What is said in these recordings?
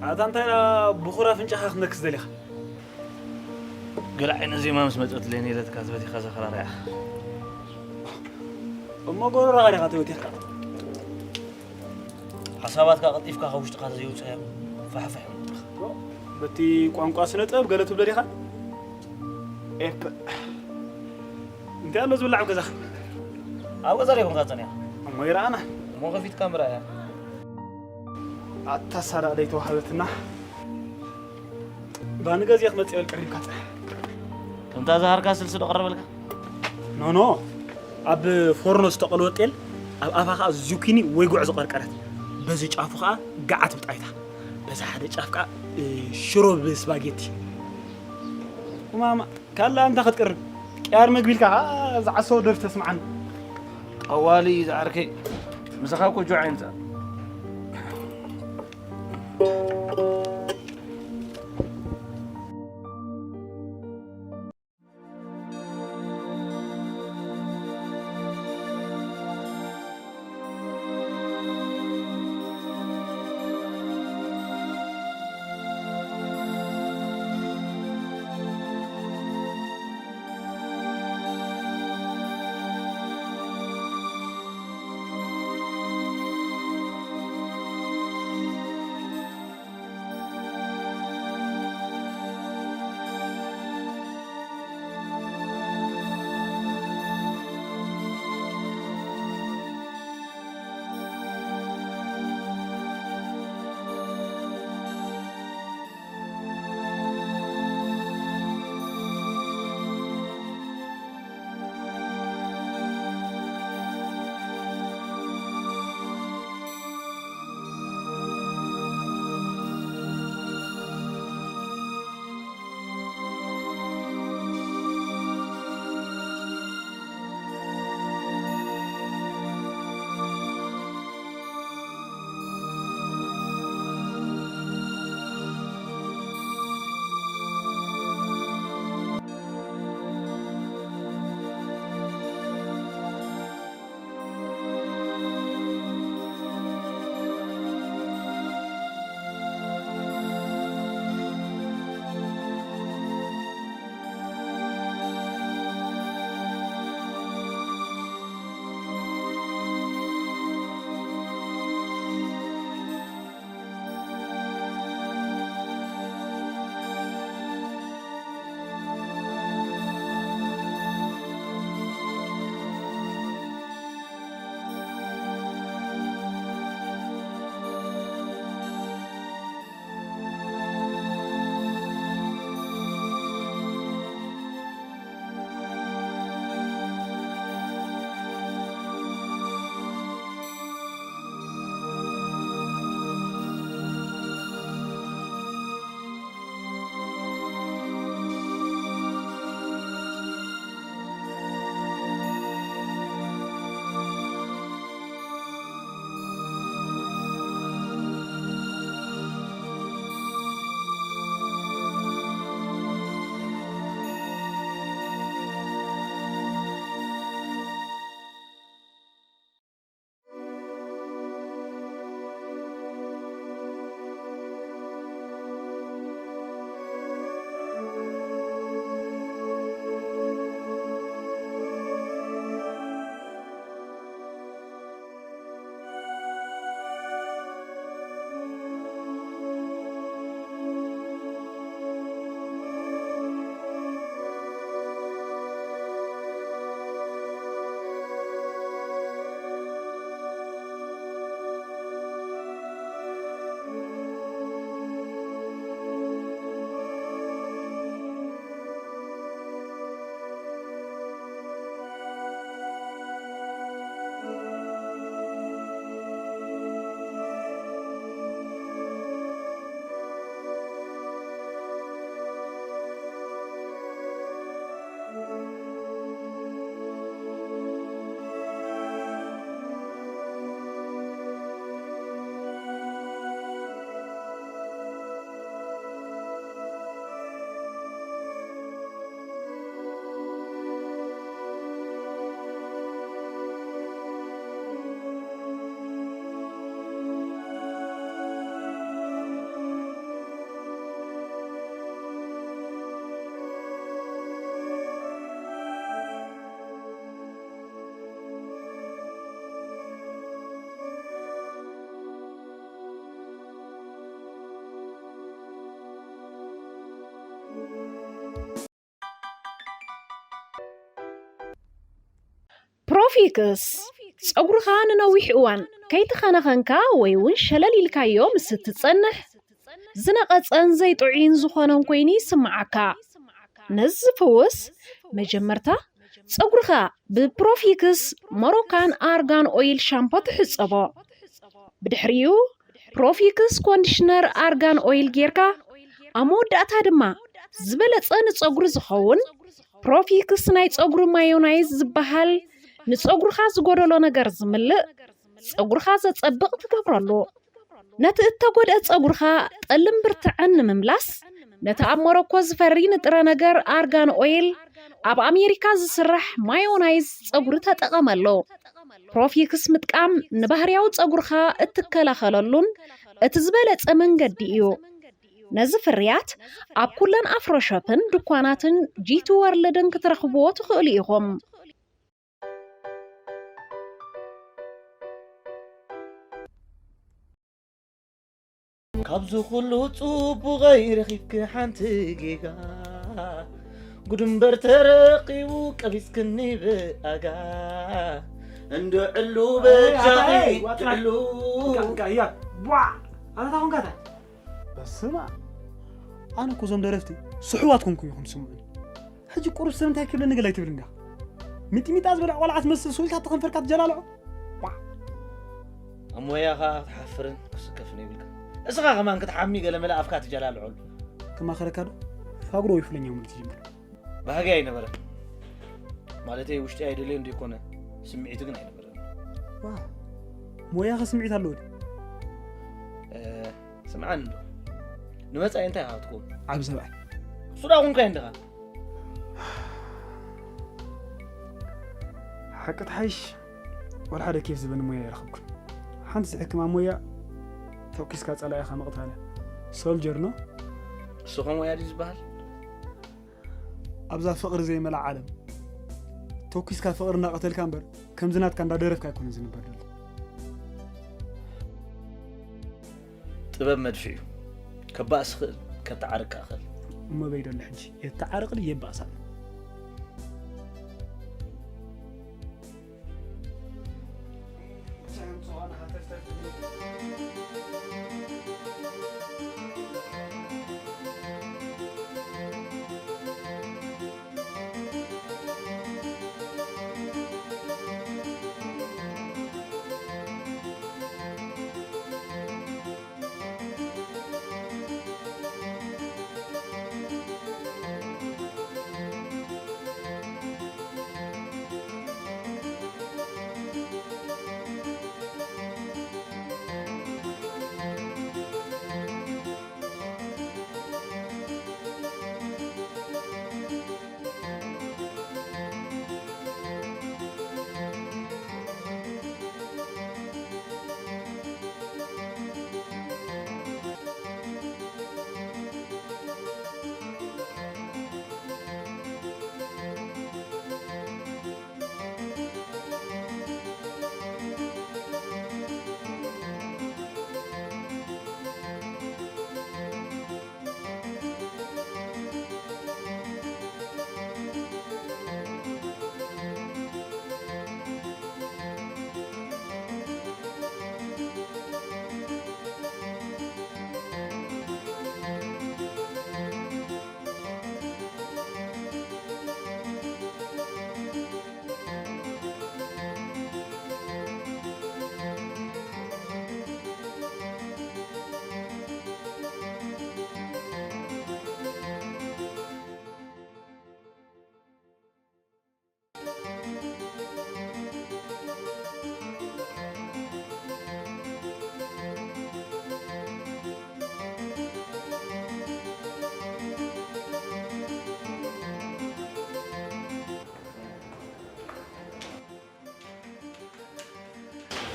ኣታ እንታይ ብኹራ ፍንጫኻ ክትነክስ ደሊኻ? ገለ ዓይነት ዜማ ምስ መጸትለይ ነይረትካ ዝበቲኻ ዘኸራርያ። እሞ ጎረራኻ ዲኻ ተወቲርካ? ሓሳባትካ ቀልጢፍካ ካብ ውሽጥኻ ተዘይውጻዮም ፋሕፋሕ እዮም ዝብሉኻ። በቲ ቋንቋ ስነ ጥበብ ገለ ትብሎ ዲኻ? ኤፕ። እንታይ ኣሎ ዝብላዕ ኣብ ገዛኻ? ኣብ ገዛ ዶ ይኮንካ ጸኒኻ? እሞ ይረኣና። እሞ ከፊትካ ምርኣያ። ኣታ ሳራ ዘይተዋሃበትና። ባኒ ገዚአ ክመጽእ ይበል ቀሪብካ ጽናሕ። ከምታ ዝሃርካ ስልሲ ዶ ቀረበልካ? ኖ ኖ፣ ኣብ ፎርኖ ዝተቐልወ ጤል ኣብ ኣፋ ከዓ ዙኪኒ ወይ ጉዕ ዝቐርቀረት፣ በዚ ጫፉ ከዓ ገዓት ብጣይታ፣ በዚ ሓደ ጫፍ ከዓ ሽሮ ብስፓጌቲ። ማማ ካላ እንታ ክትቅርብ ቅያር መግቢ ኢልካ ከዓ ዝዓሰወ ደርፊ ተስምዓኒ። ጠዋሊ ዝዓርከይ፣ ምሳኻ እኮ ጆዓ ይምፃእ። ፕሮፊክስ ጸጉርኻ ንነዊሕ እዋን ከይተኸናኸንካ ወይ እውን ሸለል ኢልካዮ ምስ እትጸንሕ ዝነቐጸን ዘይጥዑይን ዝኾነን ኮይኑ ይስምዓካ። ነዚ ዝፍውስ መጀመርታ ጸጉርኻ ብፕሮፊክስ ሞሮካን ኣርጋን ኦይል ሻምፖ ትሕጸቦ። ብድሕሪኡ ፕሮፊክስ ኮንዲሽነር ኣርጋን ኦይል ጌርካ ኣብ መወዳእታ ድማ ዝበለጸ ንጸጉሪ ዝኸውን ፕሮፊክስ ናይ ጸጉሪ ማዮናይዝ ዝበሃል ንጸጉርኻ ዝጎደሎ ነገር ዝምልእ ጸጉርኻ ዘጸብቕ ትገብረሉ። ነቲ እተጎድአ ጸጉርኻ ጠልን ብርትዐን ንምምላስ ነቲ ኣብ ሞሮኮ ዝፈሪ ንጥረ ነገር ኣርጋን ኦይል ኣብ ኣሜሪካ ዝስራሕ ማዮናይዝ ጸጉሪ ተጠቐመሉ። ፕሮፊክስ ምጥቃም ንባህርያዊ ጸጉርኻ እትከላኸለሉን እቲ ዝበለጸ መንገዲ እዩ። ነዚ ፍርያት ኣብ ኩለን ኣፍሮሾፕን ድኳናትን ጂቲ ወርልድን ክትረኽብዎ ትኽእሉ ኢኹም። ካብዚ ኩሉ ጽቡቐይ ረኺብኪ ሓንቲ ጌጋ፣ ጉድ እምበር ተረኺቡ ቀቢጽክኒ ብኣጋ። እንድዕሉ በጃኺ ዋጥና- ትዕሉ ያ ቧ ኣታ ታኹንካታ በስማ ኣነ እኮ እዞም ደረፍቲ ስሕዋት ኮንኩም ኢኹም ስምዑኒ። ሕጂ ቁሩብ ሰብ እንታይ ክብለኒ ገለ ኣይትብል እንዳ ሚጢሚጣ ዝበልዕ ቆልዓ ትመስል ስዊልካ ተኸንፈርካ ትጀላልዖ። ኣብ ሞያኻ ክትሓፍርን ክስከፍን የብልካ። እስኻ ከማን ክትሓሚ ገለ መለ ኣፍካ ትጀላልዖሉ። ክማኸረካ ዶ ፋግሮ ወይ ፍለኛ ሙሉ ትጅምር። ባህጊ ኣይነበረን። ማለተይ ውሽጢ ኣይደልዮን ዘይኮነ ስምዒቱ ግን ኣይነበረን። ዋ ሞያኸ ስምዒት ኣለዎ ድዩ? እ፣ ስምዓኒ እንዶ ንመጻኢ እንታይ ኢኻ ክትከውን? ዓብ ሰብኣይ እሱ ዳ ኮንካ እንዲኻ። ሓቂ ትሓይሽ ወላ ሓደ ኬፍ ዝበኒ ሞያ ይረኸብኩን። ሓንቲ ዝሕክማ ሞያ ተኩስካ ጸላኢኻ ምቕታል እያ። ሶልጀር ኖ እሱ ኸ ሞያ ድዩ ዝበሃል? ኣብዛ ፍቕሪ ዘይመልኣ ዓለም ተኩስካ ፍቕሪ እናቐተልካ እምበር ከምዚ ናትካ እንዳደረፍካ ኣይኮነን ዝንበር ዘሎ። ጥበብ መድፊ እዩ። ከባእስ ይኽእል፣ ከተዓርቅ ከኣ ይኽእል። እሞ በይ ደሎ ሕጂ የተዓርቕ ድዩ የባእስ ኣሎ?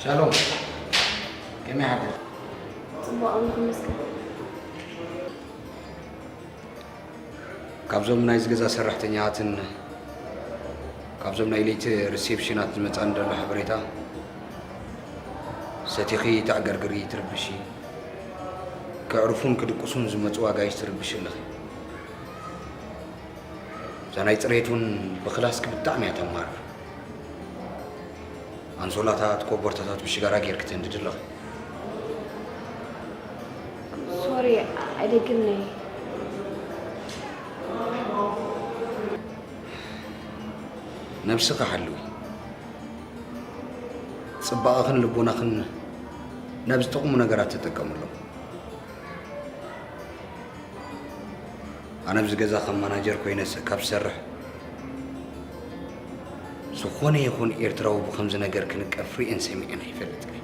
ሻሎም፣ ከመይ ሓደር? ጽቡቕ፣ ኣምላኽ ይመስገን። ካብዞም ናይዚ ገዛ ሰራሕተኛታትን ካብዞም ናይ ለይቲ ሪሴፕሽናት ዝመጻኒ ዘሎ ሓበሬታ፣ ሰቲኺ ተዕገርግሪ፣ ትርብሺ፣ ከዕርፉን ክድቅሱን ዝመጹ ኣጋይሽ ትርብሺ ኣለኺ። ናይ ጽሬት እውን ብክላስክ ብጣዕሚ እያ ተማርር። ኣንሶላታት፣ ኮቦርታታት ብሽጋራ ጌርክ ትህንድድ ኣለኺ። ሶሪ፣ ኣይደግምን'የ። ነብስኺ ሓልዊ። ጽባቐኽን ልቦናኽን ናብ ዝጠቕሙ ነገራት ተጠቀምሎም። ኣነ ኣብዚ ገዛ ከም ማናጀር ኮይነ ካብ ዝሰርሕ ዝኾነ ይኹን ኤርትራዊ ብኸምዚ ነገር ክንቀፍ ርእየን ሰሚዐን ኣይፈልጥን።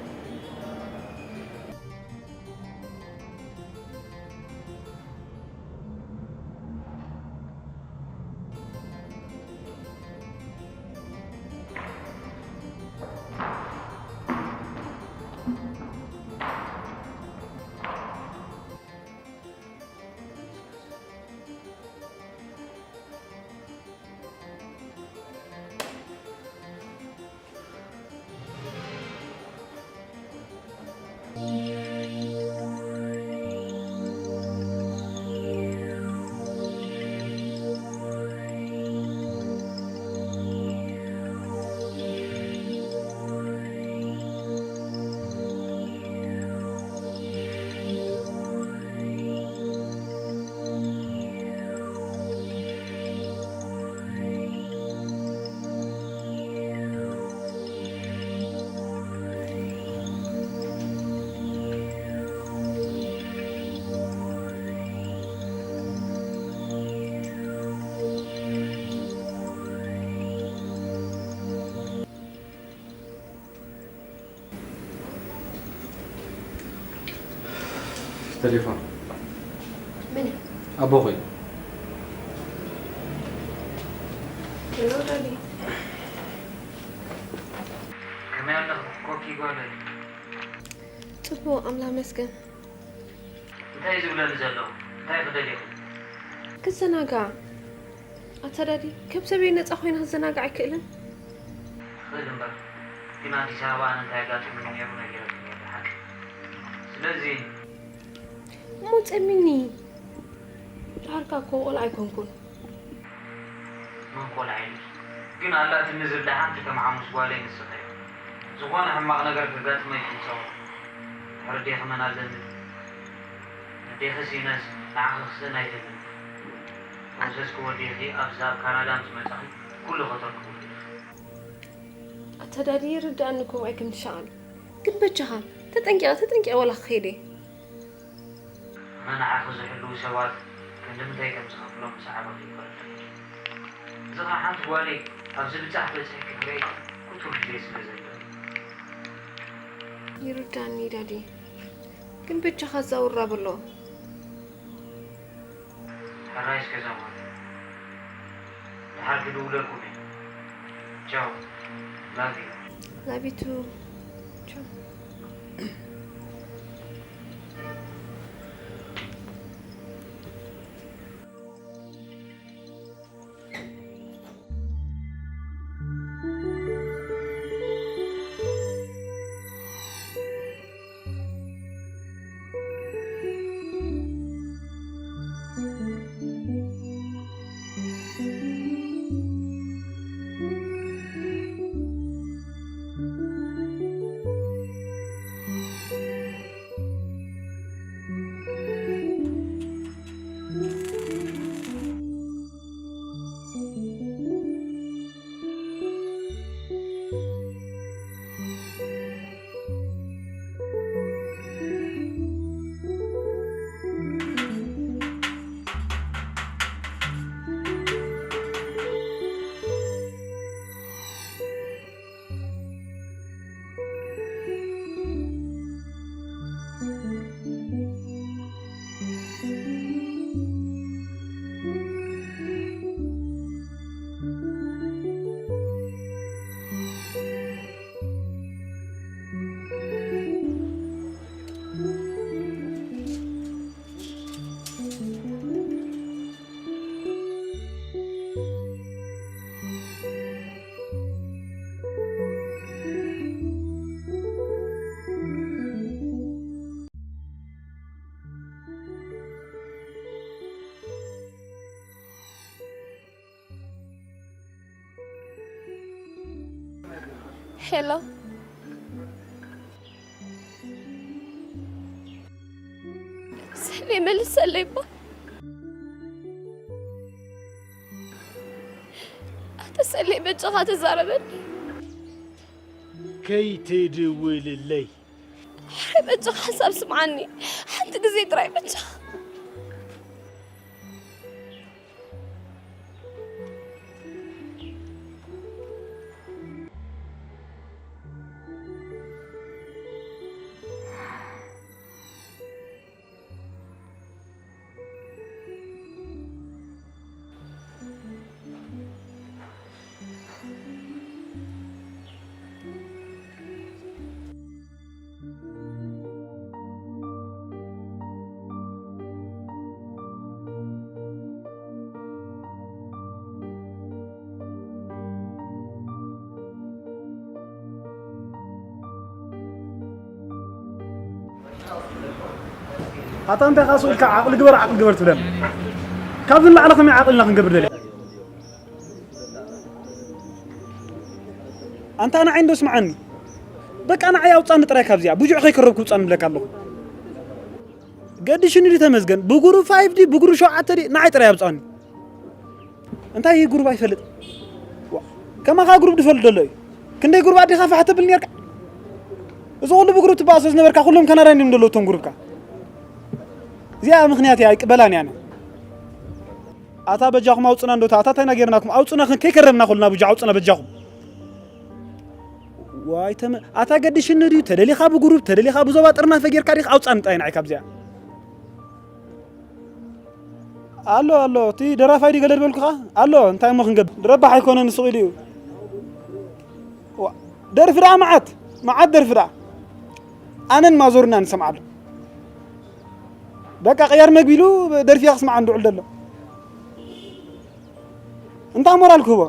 ቴሌፎን ምን ኣቦኺ። ሄሎ ዳዲ። ከመይ ኣለኺ ኮኪ ጓለይ? ጽቡቕ ኣምላኽ መስገን። እንታይ ዝብለኒ ዘሎ? እንታይ ክደልኹ? ክዘናጋዕ ኣታ ዳዲ፣ ከም ሰበይ ነጻ ኮይነ ክዘናጋዕ ኣይክእልን። ትኽእል እምበር ግን ኣዲስ ኣበባ ኣነ እንታይ ኣጋጢሙኒ ነይሩ ነጊረክኒ እየ ሓቂ። ስለዚ እሞ ጸሚኒ። ድሓርካ እኮ ቆልዓ ኣይኮንኩን። ምን ቆልዓ ኢልኪ ግን ኣላትኒ ዝብላ ሓንቲ ከም ሓሙስ ጓለይ ንስኺ ኢኺ። ዝኾነ ሕማቕ ነገር ከጋጥመ ይፍንጸዎ። ድሕሪ ዴኺ መን ኣለኒ? ኣዴኺ ሲነስ ንዓኺ ክስእን ኣይደልን። ፕሮሰስኪ ወዲእኺ ኣብዚ ኣብ ካናዳ ምስ መጻኺ ኩሉ ከተርክብሉ ኢኺ። ኣታ ዳዲ ይርድኣኒ እኮ ምዓይ ከም ትሸቐል። ግን በጃኻ ተጠንቂቐ ተጠንቂቐ ዋላ ክኸይድ እየ። ኣነ ንዓኺ ዝሕልዉ ሰባት ክንዲ ምንታይ ከም ዝኸፍሎም ምስ ዓበኺ ይፈልጥ። እዚ ኸዓ ሓንቲ ጓለይ ኣብ ዝብጻሕ በጺሕኪ ክርእየኪ ክቱር ድሌት ስለ ዘሎ እዩ። ይርዳኒ ዳዲ፣ ግን በጃኻ እዛ ውራ በሎ። ሕራይ እስከ እዛ ጓል። ደሓር ክድውለልኩም እየ። ቻው። ላቭ ዩ። ላቭ ዩ ቱ። ቻው። ሄሎ፣ ሰሌ፣ መልሰለይ እባ። ኣታ ሰሌ፣ በጃኻ ተዛረበኒ። ከይትድውልለይ። ሕራይ በጃኻ ሓንሳብ ስምዓኒ። ሓንቲ ግዜ ጥራይ በጃኻ። ኣታ እንታይ ካሱ ኢልካ ዓቕሊ ግበር፣ ዓቕሊ ግበር ትብለና? ካብዚ ንላዕሊ ከመይ ዓቕሊ ኢና ክንገብር ደልያ? ኣንታ ንዓይ እንዶ ስምዓኒ። በቃ ንዓይ ኣውጻኒ ጥራይ ካብዚኣ። ብጁዕ ከይከረብኩ ውጻኒ እብለካ ኣለኹ። ገዲሽኒ ድዩ ተመስገን? ብጉሩብ ፋይቭ ድዩ ብጉሩብ ሸውዓተ ድዩ ንዓይ ጥራይ ኣውጻኒ። እንታይ እዩ ጉሩብ ኣይፈልጥ? ዋ፣ ከማኻ ጉሩብ ድፈልጥ ዘሎ እዩ። ክንደይ ጉሩብ ኣዴኻ ፋሕ ተብል ኔርካ? እዚ ኩሉ ብጉሩብ ትበኣሶ ዝነበርካ ኩሎም ካናዳ እንዲዮም ዘለዉ እቶም ጉሩብካ። እዚኣ ምኽንያት እያ ኣይቅበላን እየ ኣነ። ኣታ በጃኹም ኣውጽና እንዶ፣ ኣታ እንታይ ኢና ጌርናኩም? ኣውጽና ከ-፣ ከይከረብና ኩልና ብጃ ኣውጽና በጃኹም። ዋይ ተመ-፣ ኣታ ገዲሽኒ ድዩ? ተደሊኻ ብጉሩብ፣ ተደሊኻ ብዞባ ጥርናፈ ጌርካ ዲኻ? ኣውጻኒ ጥራይ ንዓይ ካብዚኣ። ኣሎ፣ ኣሎ፣ እቲ ደራፋይ ድዩ ገለ ዝበልኩኻ? ኣሎ፣ እንታይ እሞ ክንገብር? ረባሕ ኣይኮነን፣ ስቕ ኢሉ እዩ። ዋ፣ ደርፊ ደኣ መዓት፣ መዓት ደርፊ ደኣ። ኣነን ማዞርና ንሰምዓሉ። በቃ ቅያር መግቢ ኢሉ ደርፊ እያ ክስምዓ እንድዕል ዘሎ። እንታ ሞራል ክህቦ?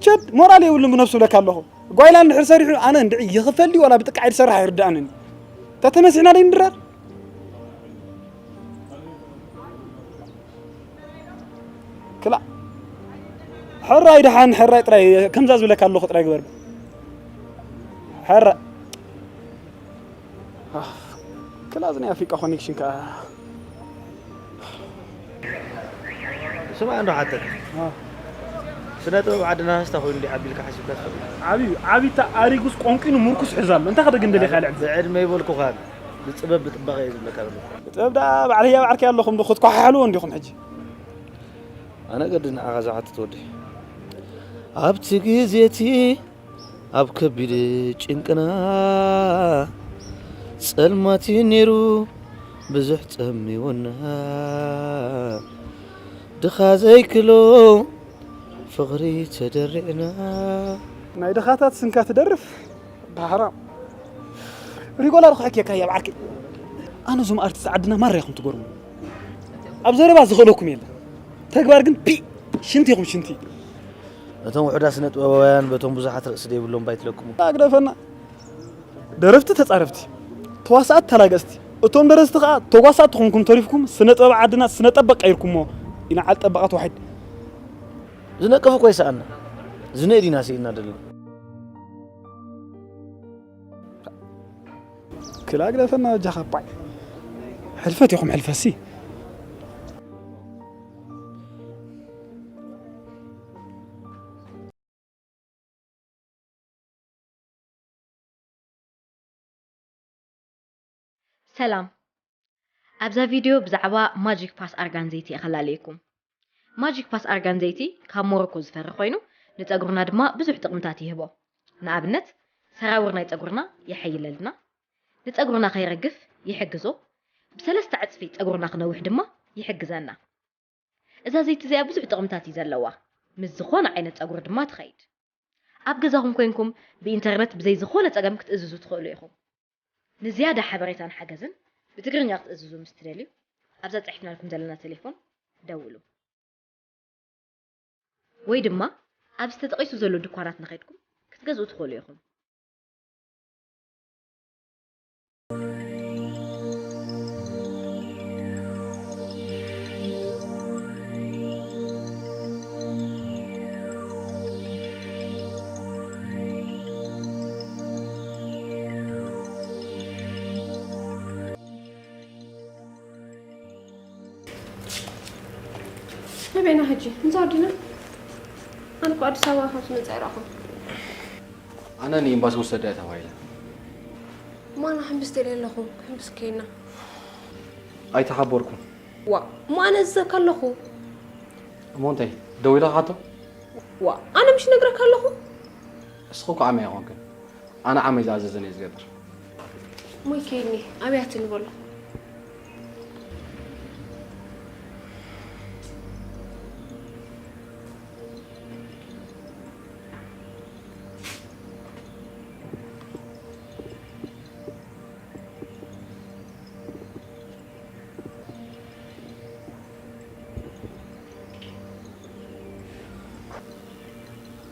ችድ፣ ሞራል የብሉን ብነብሱ ብለካ ኣለኹ። ጓይላ እንድሕር ሰሪሑ ኣነ እንድዒ ይኽፈል ድዩ ዋላ ብጥቃዕ ድሰርሕ ኣይርድኣንን። ተተመሲሕና ደይ ንድረር? ክላ። ሕራይ ደሓን፣ ሕራይ ጥራይ ከምዛ ዝብለካ ኣለኹ ጥራይ ግበር። ሕራ-፣ ኣህ፣ ክላ እዚ ናይ ኣፍሪቃ ኮኔክሽን ከኣ። ስማዕ እንዶ ሓተካ። ኣህ። ስነ ጥበብ ዓድና ስታ ኮይኑ እንዲ ዓቢልካ ሓሲብካ ትፈልጥ? ዓብዩ፣ ዓቢታ ኣሪጉስ ቆንቂኑ ሙርኩስ ሕዝ ኣሎ። እንታይ ከደግ እንደሊኻ ልዕል? ብዕድመ ይበልኩኻን ብጥበብ ብጥባቐ እየ ዝብለካ ዘለኹ። ብጥበብ ደኣ ባዕለይ እያ ባዕልከይ ኣለኹም ዶ ክትኳሓሕልዎ እንዲኹም ሕጂ? ኣነ ገዲ ንዓኻ ዝሓትት ወዲ። ኣብቲ ግዜ እቲ ኣብ ከቢድ ጭንቅና ጸልማት እዩ ነይሩ ብዙሕ ጸሚዎና። ድኻ ዘይክሎ ፍቕሪ ተደሪዕና። ናይ ድኻታት ስንካ ትደርፍ? ብሓራም። ሪጎላ ዶ ክሕኬካ እያ ብዓርኪ? ኣነ እዞም ኣርቲስት ዓድና ማራ ኢኹም ትገርሙ። ኣብ ዘረባ ዝኽእለኩም የለን። ተግባር ግን ፒ፣ ሽንቲ ኢኹም ሽንቲ። ነቶም ውሑዳት ስነ ጥበባውያን በቶም ብዙሓት ርእሲ ዘይብሎም ባይትለቅሙ። ኣግደፈና። ደረፍቲ ተጻረፍቲ፣ ተዋሳኣት ተላገስቲ። እቶም ደረስቲ ከኣ ተጓሳእቲ ኮንኩም ተሪፍኩም ስነ ጥበብ ዓድና ስነ ጠበቕ ቀይርኩሞ። ኢና ዓል ጠበቓት ዋሒድ። ዝነቅፍ እኮ ይሰኣና። ዝንእድ ኢና ስኢና ደለና። ክላ ግደፈና በጃኻ ባይ። ሕልፈት ኢኹም ሕልፈትሲ። ሰላም። ኣብዛ ቪድዮ ብዛዕባ ማጂክ ፓስ ኣርጋን ዘይቲ እየ ከላለየኩም። ማጂክ ፓስ ኣርጋን ዘይቲ ካብ ሞሮኮ ዝፈሪ ኮይኑ ንጸጉርና ድማ ብዙሕ ጥቕምታት ይህቦ። ንኣብነት ሰራውር ናይ ጸጉርና የሐይለልና፣ ንጸጉርና ከይረግፍ ይሕግዞ፣ ብሰለስተ ዕጽፊ ጸጉርና ክነውሕ ድማ ይሕግዘና። እዛ ዘይቲ እዚኣ ብዙሕ ጥቕምታት እዩ ዘለዋ። ምስ ዝኾነ ዓይነት ጸጉሪ ድማ ትኸይድ። ኣብ ገዛኹም ኮይንኩም ብኢንተርነት ብዘይ ዝኾነ ጸገም ክትእዝዙ ትኽእሉ ኢኹም። ንዝያዳ ሓበሬታን ሓገዝን ብትግርኛ ክትእዝዙ ምስ ትደልዩ ኣብዛ ጸሒፍናልኩም ዘለና ቴሌፎን ደውሉ። ወይ ድማ ኣብዚ ተጠቒሱ ዘሎ ድኳናት እናኸድኩም ክትገዝኡ ትኽእሉ ኢኹም። ኣበይና ሕጂ? ምሳው ዲና? ኣነ እኮ ኣዲስ ኣበባ ከም ትመጽእ ኣይረኣኹን። ኣነ ንኤምባሲ ወሰደ ተባሂለ። ማና ሕምብስ ደልየ ኣለኹ፣ ሕምብስ ከይና። ኣይተሓበርኩን። ዋ፣ እሞ ኣነ እዘካ ኣለኹ። እሞ እንታይ? ደው ኢለኻ ሓቶ? ዋ፣ ኣነ ምሽ ነግረካ ኣለኹ። እስኹ እኮ ዓመይ ኣይኮንክን። ኣነ ዓመይ ዝኣዘዘን እየ ዝገብር። እሞ ይከይድኒ፣ ኣብያትኒ በሎ።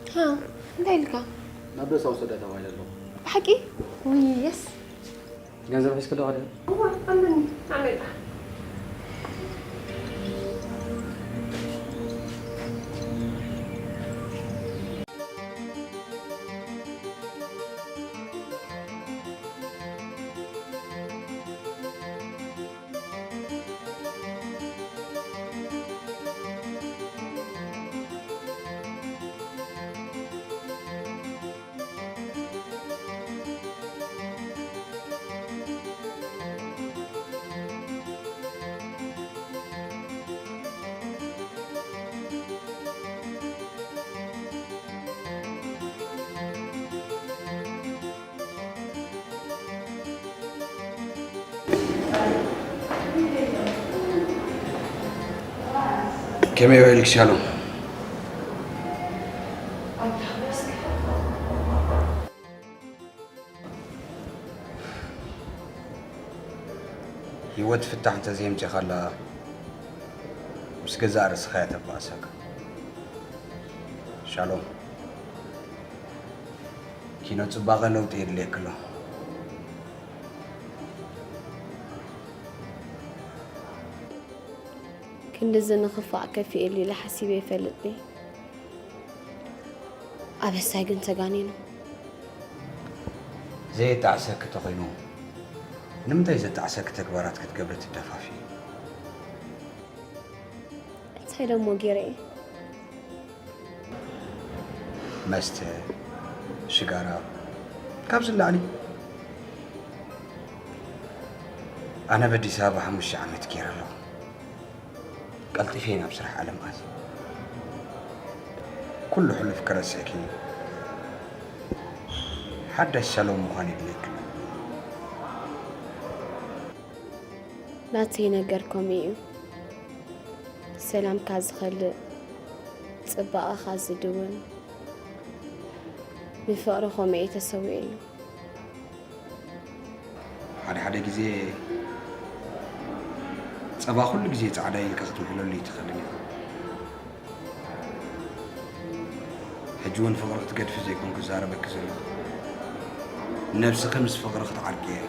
ሃ፣ እንታይ ኢልካ? ናብ ደሳ ውሰዳ ተባሂለ ኣለኹ። ብሓቂ? ውይ፣ የስ። ገንዘብ ሒዝክዶ ኸደ? እዋ፣ ኣለኒ። ኣመጣ። ከመይ ውዒልኪ ሻሎም? ህይወት ፍታሕ እንተዘየምፂእኻላ ምስ ገዛእ ርእስኻ እያ ተባእሰካ። ሻሎም፣ ኪኖ ፅባቐ ለውጢ የድልየኪ ኣሎ። ክንድዚ ንኽፋእ ከፊኤሉ ኢለ ሓሲበ ይፈልጥ ድየ? ኣበሳይ ግን ተጋኒኑ። ዘየጣዕሰኪ ተኾይኑ ንምንታይ ዘጣዕሰኪ ተግባራት ክትገብሪ ትደፋፊ? እንታይ ደሞ ገይረ እየ? መስተ፣ ሽጋራ፣ ካብዚ ንላዕሊ ኣነ በዲስ ኣበባ ሓሙሽተ ዓመት ገይረ ኣለኹ። ቀልጢፈ ናብ ስራሕ ዓለም ኣትየ። ኩሉ ሕሉፍ ከረስዕኪ፣ ሓዳሽ ሰሎም ምዃን የድልየኪ ኣሎ። ናተይ ነገር ከምኡ እዩ። ሰላምካ ዝኸልእ፣ ጽባቐኻ ዝድውን፣ ንፍቕሪ ከምኡ እየ ተሰዊኤሉ። ሓደ ሓደ ግዜ ጸባ ኩሉ ግዜ ጻዕዳ ኢልካ ክትምሕለሉ ኣይትኽእልን ኢኻ። ሕጂ እውን ፍቕሪ ክትገድፊ ዘይኮንኩ ዝዛረበኪ ዘለኹ። ነብስኺ ምስ ፍቕሪ ክትዓርቂ እየ።